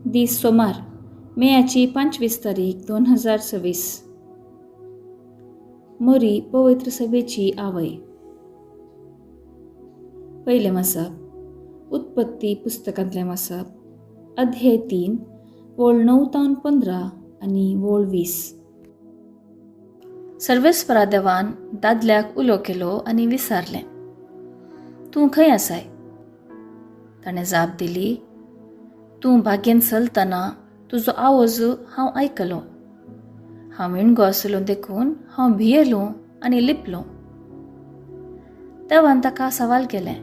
दीस सोमार, मेयाची 25 तारीख 2026. मोरी पवित्र सभेची आवय. पयलें वाचप उत्पत्ती पुस्तकांतलें वाचप, अध्याय 3, वळ 9 तावन 15 आनी वळ 20. सर्वेस्परा देवान दादल्याक उलो केलो आनी विचारलें, तूं खंय आसाय? ताणें जाप दिली, तूं बागेन चलतना तुजो आवाज हांव आयकलो. हांव विणगो आसलो देखून हांव भियेलो आनी लिपलो. देवान ताका सवाल केलें,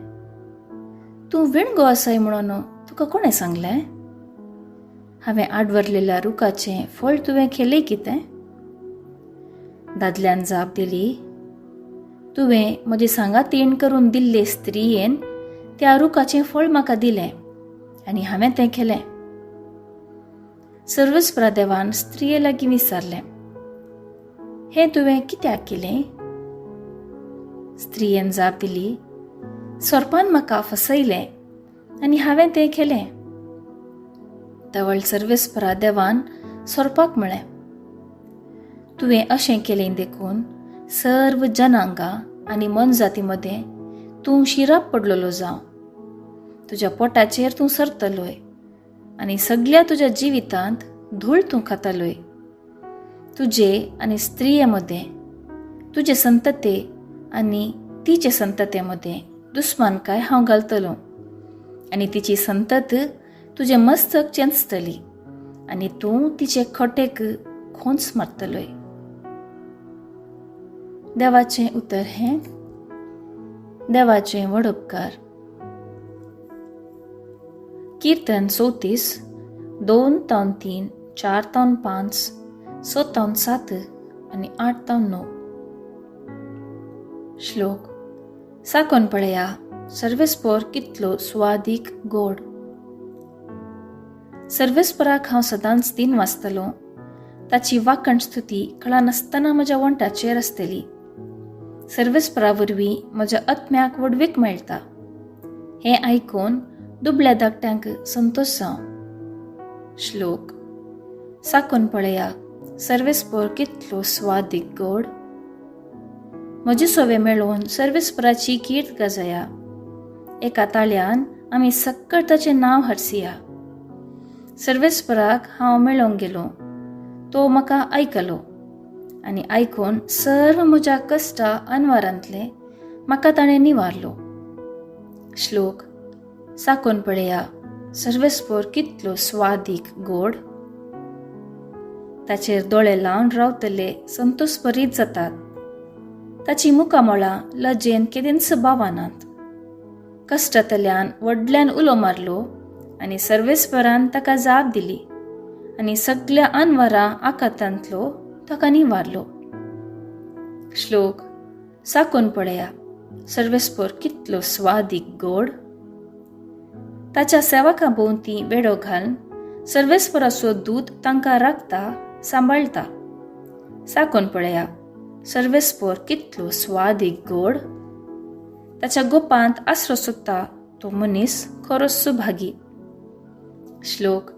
तूं विणगो आसाय म्हणून तुका कोणें सांगलें? हांवें आडवरलेल्या रुखाचें फळ तुवें खेलें कितें? दादल्यान जाप दिली, तुवें म्हजी सांगातीण करून दिल्ले स्त्रियेन त्या रुखाचें फळ म्हाका दिलें आनी हांवें तें केलें. सर्वेस्परा देवान स्त्रिये लागीं विचारलें, हें तुवें कित्याक केलें? स्त्रियेन जाप दिली, सोरपान म्हाका फसयलें आनी हांवें तें केलें. तवळ सर्वेस्परा देवान सोरपाक म्हळें, तुवें अशें केलें देखून सर्व जनांगां आनी मोनजाती मदें तूं शिराप पडलेलो जावं. तुज्या पोटाचेर तूं सरतलोय आनी सगल्या तुज्या जिवितांत धूळ तूं खातलोय. तुजे आनी स्त्रिये मदें, तुजे संतते आनी तिचे संतते मदें दुस्मानकाय हांव घालतलो आनी तिची संतत तुजें मस्तक चेंचतली आनी तूं तिचे खटेक खोंच मारतलोय. देवाचें उतर हें देवाचें व्हड उपकार. कीर्तन 34, 2 तावन 3, 4 तावन 5, 6 तावन 7 आनी 8 तावन 9. श्लोक. साकोन पळया सर्वेस्पोर कितलो स्वादीक गोड. सर्वेस्पराक हांव सदांच दिन वाचतलो. ताची वाकण स्तुती कळनासतना म्हज्या वंटाचेर आसतली. सर्वेस्परा वरवीं म्हज्या आत्म्याक व्हडवीक मेळटा. हें आयकून दुबळ्या धाकट्यांक संतोश जावं. श्लोक. साकून पळया सर्वेस्पोर कितलो स्वादीक गोड. म्हजे सोवे मेळोवन सर्वेस्पराची कीर्त गाजया. एका ताळ्यान आमी सक्कड ताचें नांव हरसिया. सर्वेस्पराक हांव मेळोवंक गेलो, तो म्हाका आयकलो आनी आयकून सर्व म्हज्या कश्टा अनवारांतले म्हाका ताणें निवारलो. श्लोक. साकून पळया सर्वेस्पोर कितलो स्वादीक गोड. ताचेर दोळे लावन रावतले संतोषभरीत जातात. ताची मुखामळां लजेन केदेंच बावानात. कश्टांतल्यान व्हडल्यान उलो मारलो आनी सर्वेस्परान ताका जाप दिली आनी सगल्या अनवरा आकातांतलो ताका निवारलो. श्लोक. साकून पळया सर्वेस्पोर कितलो स्वादीक गोड. ताच्या सेवकां भोंवती वेडो घालून सर्वेस्पराचो दूत तांकां राखता सांबाळटा. साकून पळया सर्वेस्पोर कितलो स्वादीक गोड. ताच्या गोपांत आसरो सोदता तो मनीस खरोच सुभागी. श्लोक.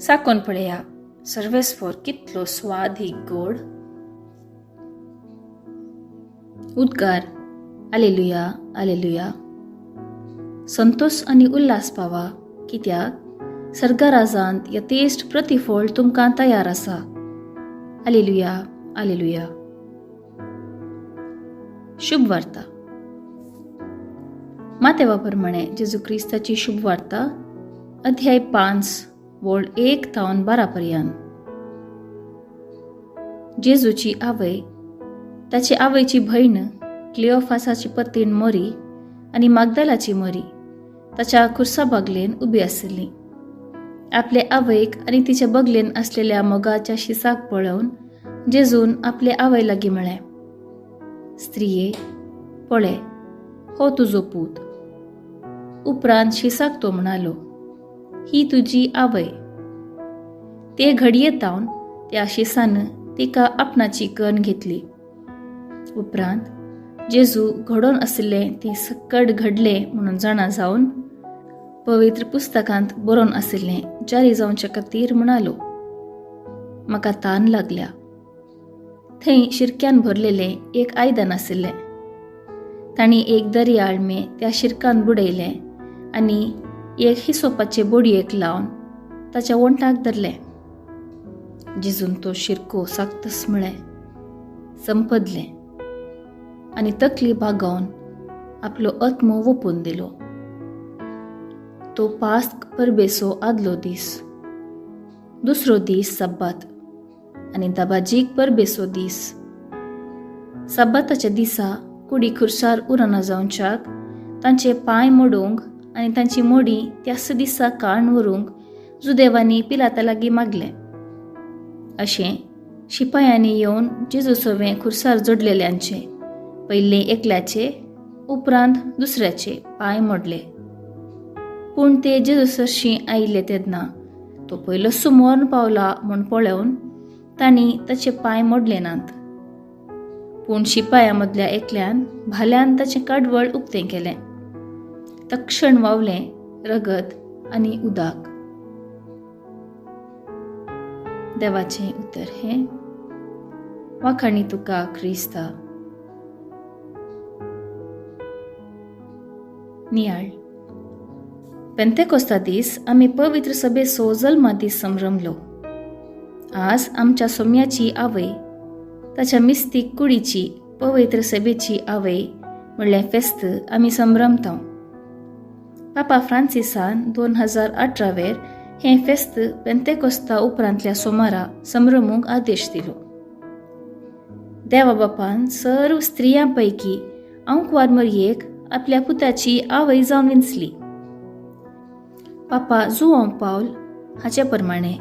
साकून पळया सर्वेस्पोर कितलो स्वादीक गोड. उद्गार. आलेलुया, आलेलुया. संतोष आनी उल्हास पावा, कित्याक सर्गराजांत यथेश्ट प्रतिफळ तुमकां तयार आसा. आलेलुया, आलेलुया. शुभ वार्ता. मातेवा प्रमाणे जेजू क्रिस्ताची शुभ वार्ता, अध्याय 5, वळ 1 तावन 12 पर्यंत. जेजूची आवय, ताची आवयची भयण क्लिओफासाची पतीण मोरी आनी मागदालाची मोरी ताच्या खुर्सा बगलेन उबी आशिल्ली. आपले आवयक आनी तिच्या बगलेन आसलेल्या मोगाच्या शिसाक पळोवन जेजून आपले आवय लागीं म्हळें, स्त्रिये पळय, हो तुजो पूत. उपरांत शिसाक तो म्हणालो, ही तुजी आवय. ते घडये तावन त्या शिसान तिका आपणाची कन्न घेतली. उपरांत जेजू घडोवन आशिल्लें तें सक्कड घडलें म्हणून जाणा जावन पवित्र पुस्तकांत बरोवन आशिल्लें जारी जावचे खातीर म्हणालो, म्हाका तान लागल्या. थंय शिरक्यान भरलेलें एक आयदन आशिल्लें. तांणी एक दर्या आळमे त्या शिरकान बुडयलें आनी एक हिसोपाचे बोडयेक लावन ताच्या ओंठाक धरलें. जेजून तो शिरको साकतस म्हळें, संपदलें आनी तकली बागोवन आपलो आत्मो वोपून दिलो. तो पास्क परबेचो आदलो दीस, दुसरो दीस सब्बात आनी दबाजीक परबेचो दीस. सब्बाताच्या दिसा कुडी खुर्सार उरना जावच्याक तांचे पांय मोडूंक आनी तांची मोडी त्याच दिसा काण व्हरूंक जुदेवांनी पिलाता लागीं मागलें. अशें शिपायांनी येवन जेजू सवें खुर्सार जोडलेल्यांचे पयले एकल्याचे उपरांत दुसऱ्याचे पांय मोडले. पूण ते जेजू सरशीं आयिल्ले तेन्ना तो पयलो सुमोर्न पावला म्हूण पळोवन तांणी ताचे पांय मोडले नात. पूण शिपाया मदल्या एकल्यान भाल्यान ताचें काडवळ उक्तें केलें. तक्षण वावलें रगत आनी उदक. देवाचें उतर हें. वाखाणी तुका क्रिस्ता. नियाळ. पेंतेकोस्ता दीस आमी पवित्र सभेचो जल्मा दीस संभ्रमलो. आज आमच्या सोम्याची आवय, ताच्या मिस्तीक कुडीची पवित्र सभेची आवय म्हणलें फेस्त आमी संभ्रमता. पापा फ्रांसिसान 2018 हें फेस्त पेंतेकोस्ता उपरांतल्या सोमारा संभ्रमूंक आदेश दिलो. देवा बापान सर्व स्त्रियां पैकी आंकवार मरयेक आपल्या पुताची आवय जावन विंचली. पापा जुआंव पावल हाचे प्रमाणे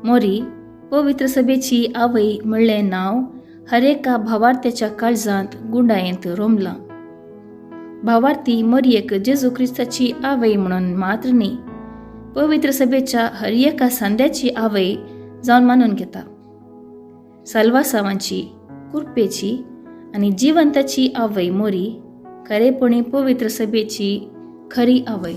मोरी पवित्र सभेची आवय म्हणलें नांव हरेका भावार्थ्याच्या काळजांत गुंडायेंत रोमलां. भावार्थी मोरयेक जेजू क्रिस्ताची आवय म्हणून मात्र न्ही, पवित्र सभेच्या हर एका सांद्याची आवय जावन मानून घेता. साल्वासावांची, कुरपेची आनी जिवंताची आवय मोरी खरेपणी पवित्र सभेची खरी आवय.